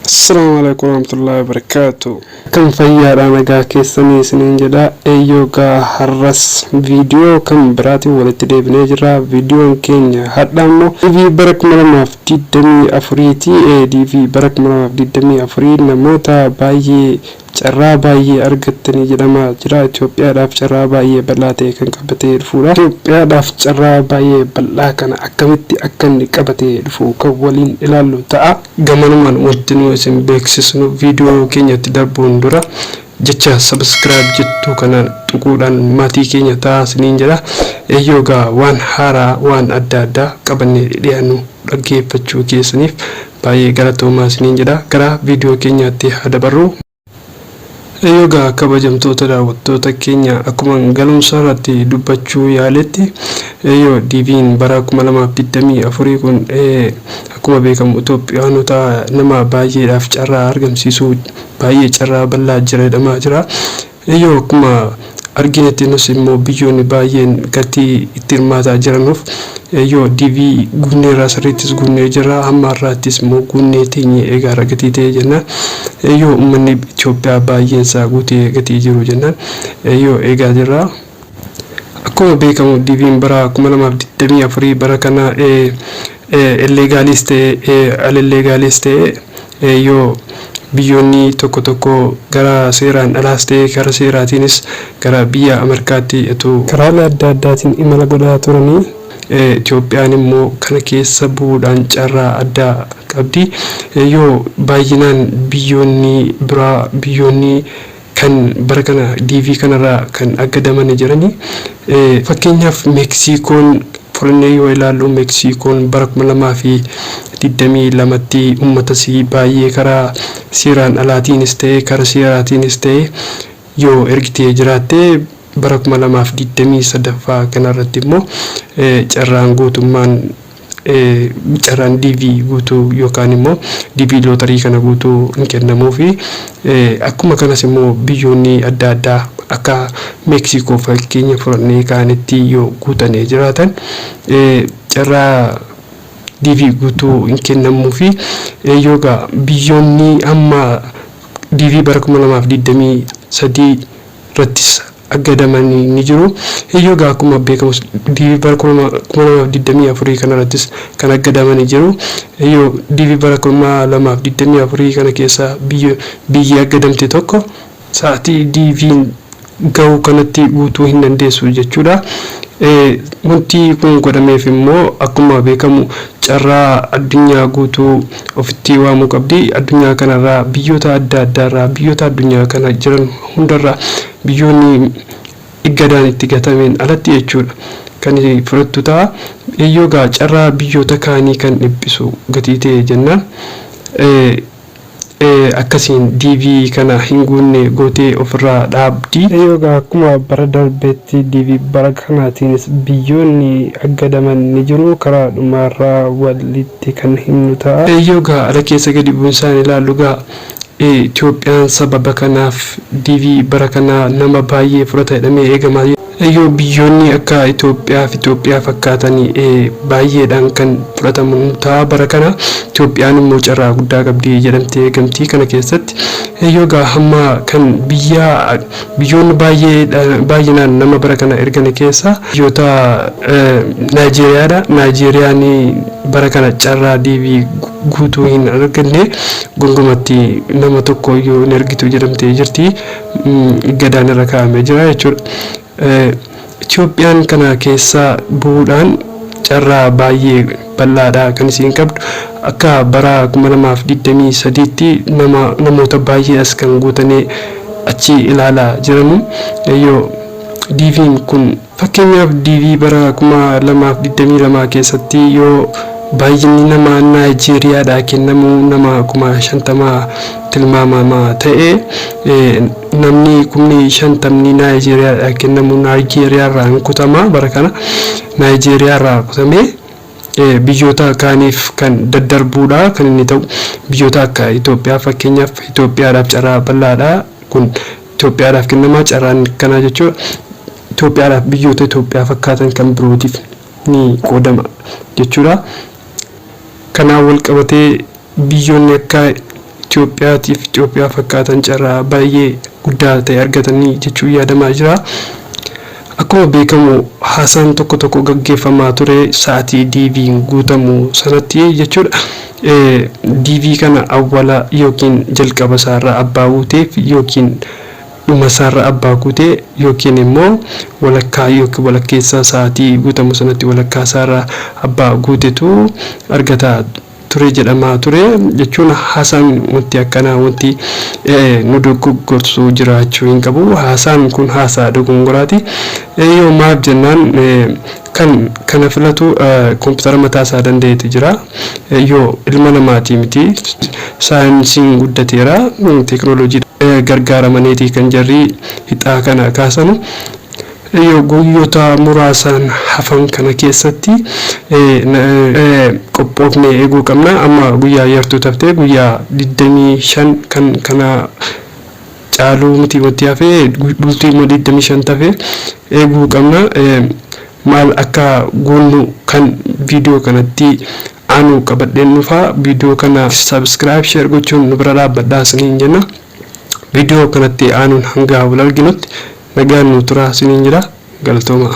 Assalamu alaikum warahmatullahi wabarakatuh. Kan fayyaadha, nagaa keessanii isiniin jedha. Eeyyoogaa, har'as viidiyoo kan biraatiin walitti deebinee jirra. Viidiyoon keenya har'a immoo DV bara 2024ti. DV bara 2024 namoota baay'ee carraa baay'ee argattanii jedhamaa jira. Itoophiyaadhaaf carraa baay'ee bal'aa ta'e kan qabatee dhufuudha. Itoophiyaadhaaf carraa baay'ee bal'aa kana akkamitti akka inni qabatee dhufu kan waliin ilaallu ta'a. Gamanumaan wanti nu isin beeksisnu, viidiyoo keenyatti darbuun dura jecha subscribe jettuu kana tuquudhaan maatii keenya ta'aa isiniin jedha. Eeyyoogaa, waan haaraa, waan adda addaa qabannee dhiyaannu dhaggeeffachuu keessaniif baay'ee galatoomaa isiniin jedha. Gara viidiyoo keenyaatti haa dabarru. Eeyyoogaa, kabajamtoota daawwattoota keenya, akkuma galumsa irratti dubbachuu yaaletti, eeyyoo, DV'n bara 2024 kun akkuma beekamu Itoophiyaanota nama baay'eedhaaf carraa argamsiisuu baay'ee carraa bal'aa jira jedhamaa jira. Eeyyoo, akkuma arginetti nus immoo biyyoonni baay'een gatii itti hirmaataa jiranuuf, eeyyoo, DV guunneerraa, sirriittis guunnee jirra, hamma har'aattis immoo guunnee teenyee eegaarra gatii ta'ee jennaan, eeyyoo, uummanni Itoophiyaa baay'een isaa guutee gatii jiru jennaan, eeyyoo, eegaa jirra. Akkuma beekamu DV'n bara 2024 bara kana illegalis ta'e alillegalis ta'e, yoo biyyoonni tokko tokko gara seeraan alaas ta'e gara seeraatiinis gara biyya Ameerikaatti otoo karaalee adda addaatiin imala godhaa turanii, Itoophiyaan immoo kana keessa bu'uudhaan carraa addaa qabdi. Yoo baay'inaan biyyoonni biraa, biyyoonni kan bara kana DV kanarraa kan aggadamanii jiranii, fakkeenyaaf Meeksiikoon fudhannee yoo ilaallu, Meeksiikoon bara 2022tti uummata isii baay'ee karaa seeraan alaatiinis ta'e karaa seeraatiinis ta'e yoo ergitee jiraatte, bara 2023ffaa kanarratti immoo carraan guutummaan carraan DV guutuu yookaan immoo DV lottery kana guutuu hin kennamuufi. Akkuma kanas immoo biyyoonni adda addaa akka Meeksikoo fakkeenya fudhannee kaanitti yoo guutanii jiraatan, carraa DV guutuu hin kennamuufi. Yoogaa biyyoonni amma DV bara 2023 irrattis aggadamanii ni jiru. Egaa akkuma beekamu DV bara 2024 kanarrattis kan aggadamanii jiru. Eeyyoo, DV bara 2024 kana keessa biyyi aggadamte tokko sa'atii DV'n gahu kanatti guutuu hin dandeessu jechuudha. Wanti kun godhameef immoo akkuma beekamu carraa addunyaa guutuu ofitti waamuu qabdi. Addunyaa kanarraa, biyyoota adda addaarraa, biyyoota addunyaa kana jiran hundarraa, biyyoonni iggadaan itti gatameen alatti jechuudha kan fudhattu ta'a. Eeyyoogaa, carraa biyyoota kaanii kan dhiphisu gatii ta'e jennaan, akkasiin DV kana hin guunne gootee ofirraa dhaabdi. Eeyyoogaa, akkuma bara darbeetti DV bara kanaatiinis biyyoonni aggadaman ni jiru, karaa dhumaarraa walitti kan himnu ta'a. Eeyyoogaa, ala keessa gadi bu'insaan ilaallu gaa, Itoophiyaan sababa kanaaf DV bara kanaa nama baay'ee fudhata jedhamee eegama. Eeyyoo, biyyoonni akka Itoophiyaa fi Itoophiyaa fakkaatanii baay'eedhaan kan fudhatamu ta'a bara kana. Itoophiyaan immoo carraa guddaa qabdi jedhamtee eegamti kana keessatti. Eeyyoo gaa, hamma kan biyya biyyoonni baay'ee baay'inaan nama bara kana ergan keessa biyyoota Naayijeeriyaadha. Naayijeeriyaan bara kana carraa DV guutuu hin arganne, gongomatti nama tokko iyyuu hin ergitu jedhamtee jirti. Gadaan irra kaa'amee jira jechuudha. Itoophiyaan kana keessa bu'uudhaan carraa baay'ee bal'aadha kan isiin qabdu. Akka bara 2023tti nama namoota baay'ee as kan guutanii achi ilaalaa jiranu. Yoo DV'n kun, fakkeenyaaf DV bara 2022 keessatti yoo baay'inni nama Naayijeeriyaadhaa kennamu nama 50,000 tilmaamamaa ta'e, namni 50,000 Naayijeeriyaadhaa kennamu Naayijeeriyaarraa hin kutama. Bara kana Naayijeeriyaarraa kutamee biyyoota kaaniif kan daddarbuudha kan inni ta'u. Biyyoota akka Itoophiyaa, fakkeenyaaf Itoophiyaadhaaf carraa bal'aadha kun, Itoophiyaadhaaf kennamaa carraan kanaa jechuudha. Itoophiyaadhaaf, biyyoota Itoophiyaa fakkaatan kan birootiif ni qoodama jechuudha. Kanaan wal qabatee biyyoonni akka Itoophiyaatiif Itoophiyaa fakkaatan carraa baay'ee guddaa ta'e argatanii jechuun yaadamaa jira. Akkuma beekamu haasaan tokko tokko gaggeeffamaa ture sa'atii DV'n guutamu sanatti jechuudha. DV kana awwala yookiin jalqaba isaarra abbaa guuteef yookiin dhuma isaarra abbaa guutee yookiin immoo walakkaa yookiin walakkeessa sa'atii guutamu sanatti walakkaa isaarra abbaa guutetu argata ture jedhamaa ture jechuun haasaan wanti akkanaa wanti nu dogoggorsu jiraachuu hin qabu. Haasaan kun haasaa dogongoraati. Yoo maaf jennaan kan kana filatu koompitara mataa isaa danda'etu jira. Yoo ilma namaatii miti, saayinsiin guddateera, teekinooloojii gargaaramaniiti kan jarri hixaa kana kaasanu. Yoo guyyoota muraasaan hafan kana keessatti qophoofnee eeguu qabna. Amma guyyaa yartuu taftee guyyaa 25 kan kana caaluu miti wanti hafee, bultii immoo 25 tafe eeguu qabna. Maal akka guunnu kan viidiyoo kanatti aanu qabadheen dhufa. Viidiyoo kana subscribe, share gochuun nu bira dhaabbadhaa isiniin jenna. Viidiyoo kanatti aanuun hanga wal arginutti nagaan nu turaa isiniin jira. Galatooma.